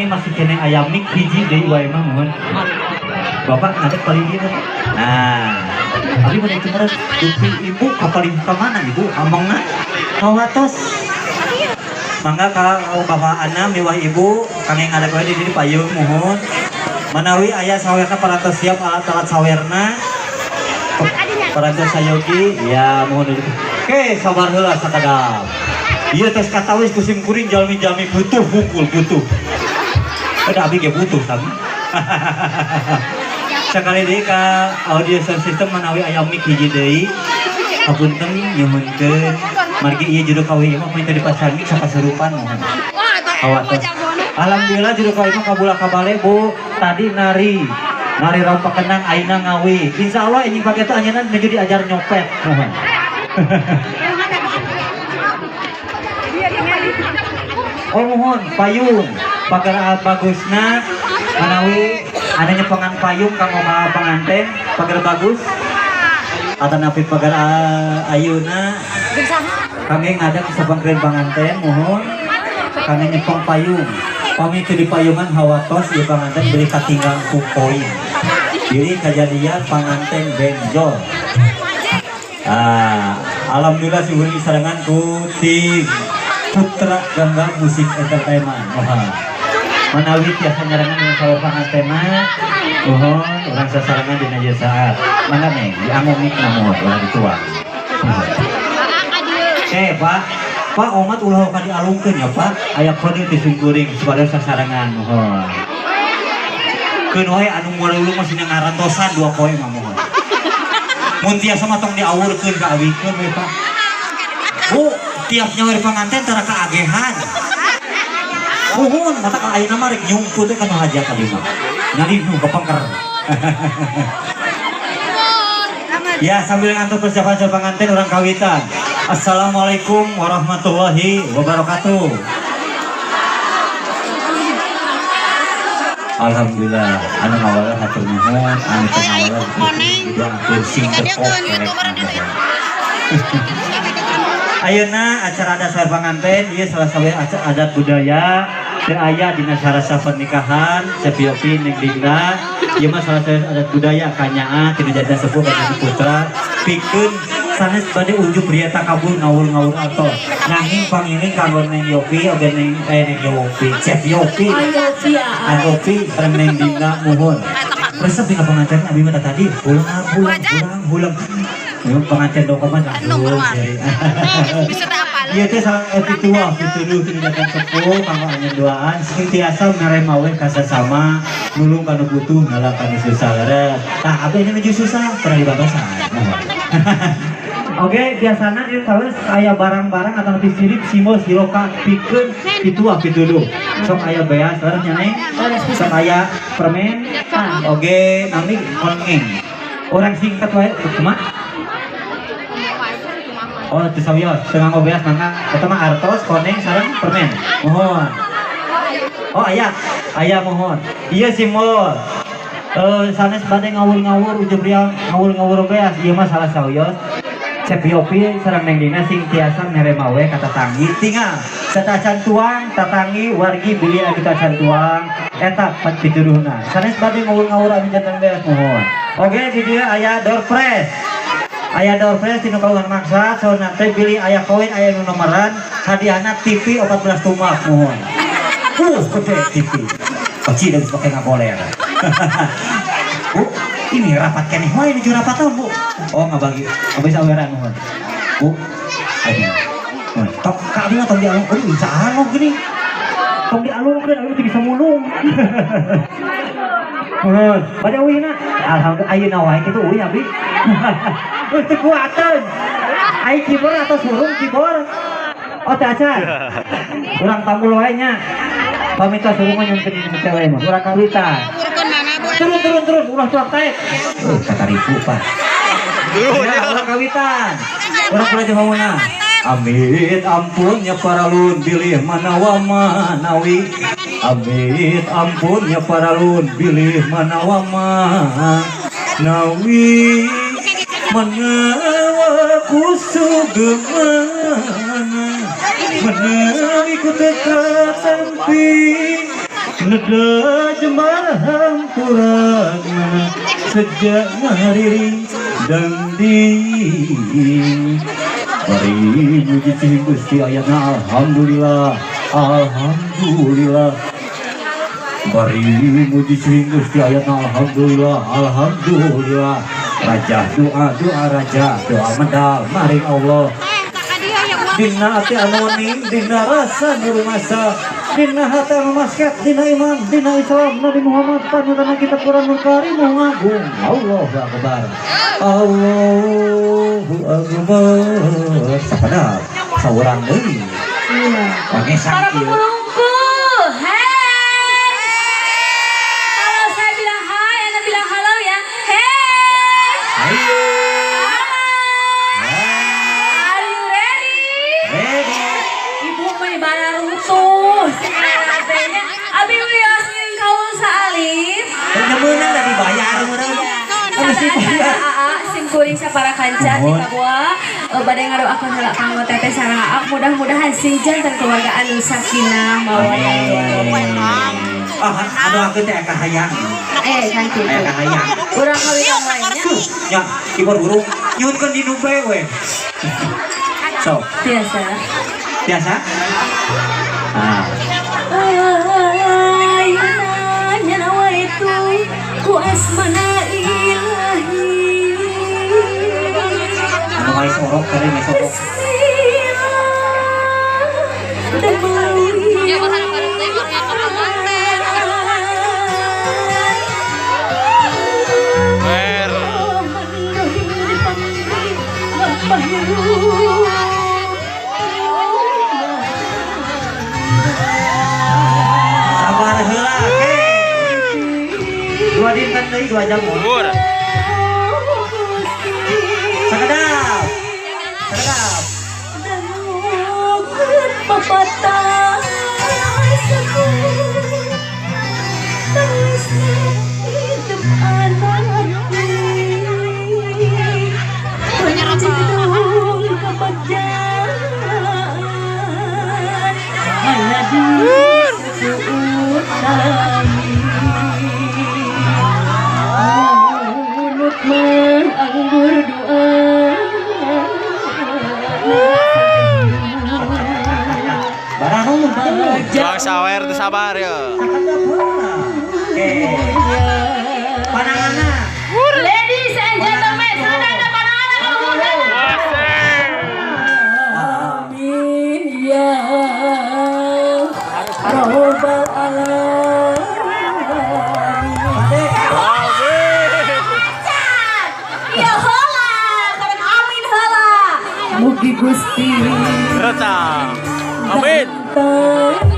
Masih keneh aya mic hiji deui wae mah, mohon. Bapak ngadep paling dieu. Nah, abi mun itu meureun dupi ibu ka paling ka mana ibu amengna? Kawatos. Mangga ka bapak Ana miwah ibu kangge ngadep wae di dieu payung, mohon. Manawi aya sawerna parantos siap alat-alat sawerna. Parantos sayogi ya, mohon duduk. Oke, sabar heula sakadap. Ieu tos katawis ku sim kuring jalmi-jalmi butuh hukul butuh. Udah, abi ge butuh sami. Sekali deui ka audio sound system, manawi aya mic hiji deui. Hapunten, nyuhunkeun margi ieu juru kawi mah poin tadi pasar mic sakasurupan, mohon. Awatos. Alhamdulillah juru kawi mah kabula kabale, Bu. Tadi nari nari rampak kenang, ayeuna ngawi. Insya Allah enjing pake itu anjeunna nuju diajar nyopet, mohon. Oh, mohon payung pagar bagusna, manawi ada nyepengan payung kanggo panganten pagar bagus atau napi pagar ayuna kami ngadep sapangkeun panganten, mohon kami nyepeng payung. Pami teu dipayungan hawatos ieu panganten beli katinggang ku koin, jadi kejadian panganten benjol. Ah, alhamdulillah sih sarengan ku tim Putra Gangga Musik Entertainment. Wah. Manawi tiasa nyarengan dengan sawer pangantena, mohon urang sasarengan dina ieu saat. Mangga, Neng, dianggo mic na, mohon ulah dituang. Eh, Pak, Pak Omat ulah ka dialungkeun ya, Pak. Aya kode ti simkuring supaya sasarengan, mohon. Keun wae anu moal mah sina ngarantosan 2 poe mah, mohon. Mun tiasa mah tong diawurkeun ka awikeun we, Pak. Bu, tiap nyawer panganten tara kaagehan. Muhun, mata ka ayeuna mah rek nyumput teh kana hajat abdi mah. Nyali nu kepengker. Ya, sambil ngantor persiapan calon pengantin, urang kawitan. Assalamualaikum warahmatullahi wabarakatuh. Alhamdulillah, anu ngawala hatur nuhun, anu teu ngawala doakeun sing tepok. Ayeuna acara adat sawer panganten ieu salah satu acara adat budaya teu aya dina sarasa pernikahan Cep Yopi Neng Dinda. Ieu mah salah satu adat budaya kanyaah tinu janda sepuh ka putra pikeun sanes bade unjuk ria takabur ngawur-ngawur atos, nanging pangiling kanggo Neng Yopi oge Neng Neng Yopi, Cep Yopi. Ayo. Yopi sareng Neng Dinda, muhun resep tinggal pengantin abi mah tadi hulang hulang hulang hulang. Ya, pengantin dokumen langsung seri. Iya teh salah pitua pituduh tinu sepuh kanggo anjeun duaan sing tiasa mere mawe ka sasama, nulung kanu butuh, ngalah kanu susah, leres. Tah, abdi ini menuju susah pernah dibantosan. Oke, biasanya di terus aya barang-barang atau lebih sirip simbol siloka pikeun pitua pituduh. Sok aya beas leres nya, Neng. Sok aya permen. Oke, nami koneng. Orang singkat wae kumaha? Oh, teu sawios, teu nganggo beas mangga. Eta mah artos, koneng sareng permen. Mohon. Oh, aya. Aya, mohon. Iya simbol. Sanes bade ngawur-ngawur ujung ria ngawur-ngawur beas, ieu mah salah sawios. Cep Yopi sareng Neng Dina sing tiasa mere mawe ka tatanggi, tinggal satacan tuang tatangi wargi bilih anu tacan tuang eta pat pituduhna, sanes bade ngawur-ngawur anu janten beas, mohon. Oke, di dieu aya door prize, aya door prize tinu kagungan maksa so nanti bilih aya koin, aya nu nomoran, hadiahna TV 14 tumak, mohon. Gede TV kecil dan pakai ngagoler. Bu, ini rapat keneh wae nuju rapat tahun, Bu. Oh, ngabagi habis aweran, mohon. Bu, aduh. Mohon. Tok ka abi mah tong dialung. Aduh, bisa alung gini. Tong dialungkeun, abi teu bisa mulung. Mohon. Bade uihna. Alhamdulillah ayeuna wae kitu uih abi. Geus teu kuateun. Ai kibor atau surung kibor? Oh, teu acan. Urang tambul wae nya. Pamita surung mah nyungkeun di cewek mah. Urang kawitan. Turun, turun, turun, ulah tuak taek. Kata ribu, Pak. Ya, urang kawitan. Urang kula bangunna. Amit ampun nya paralun bilih manawa manawi. Amit ampun nya paralun bilih manawa manawi. Manawa ku sugemana, manawi ku teu katampi. Neda jembar hampurana sejak ngariri dan di bari muji cing Gusti ayana. Alhamdulillah, alhamdulillah. Bari muji cing Gusti ayana. Alhamdulillah, alhamdulillah. Raja doa, doa raja doa medal maring Allah. Dina ati anu ning, dina rasa nu rumasa, dina hati anu masket, dina iman, dina Islam, Nabi Muhammad panutan kita, Quranul Karim agung. Allahu Akbar, Allahu Akbar. Sapadap saurang deui. Iya. Pangesan Para kieu. pemulungku, hai. Kalau saya bilang hai, Anda bilang halo ya. Hey. Ayo. Are you ready? Ready. Ibu mah bararutuh sekarang teh nya. Abi wios ngiring kaul saalit. Dan meunang da dibayar meunang. Mesti bayar. Aa, sim kuring sapara kanca di Kaboa bade ngadoakeun heula kanggo teteh sareng aa, mudah-mudahan sing janten keluarga anu sakinah mawaddah. Ah, anu aku teh kahayang. Eh, kan kitu. Aya kahayang. Urang kawitan lainnya. Ya, keyboard burung. Nyuhunkeun di nu we. So, Biasa. Biasa? Ah, Ayeuna nawaitu ku asmana ilahi. Anu mai sorok tadi, mai sorok. Bismillah. Ya, berharap-harap teh ka pengantin. Wer. Sabar heula, ke. 2 dinten deui, 2 jam. Bubur. Sakedap. Sakedap. Pepatah hidup anakku Menjidung kebagjaan Hanya di utami Mulut mah anggur doa. Barang. Bang sawer teu sabar ya. Sakedap heula. Oke. Pananganna. Ladies and gentlemen, sudah ada panangan kaluhurna. Amin ya Rabbal alamin. Ade. Ya heula, kapan amin heula. Mugi Gusti Reta. Amin. Datang.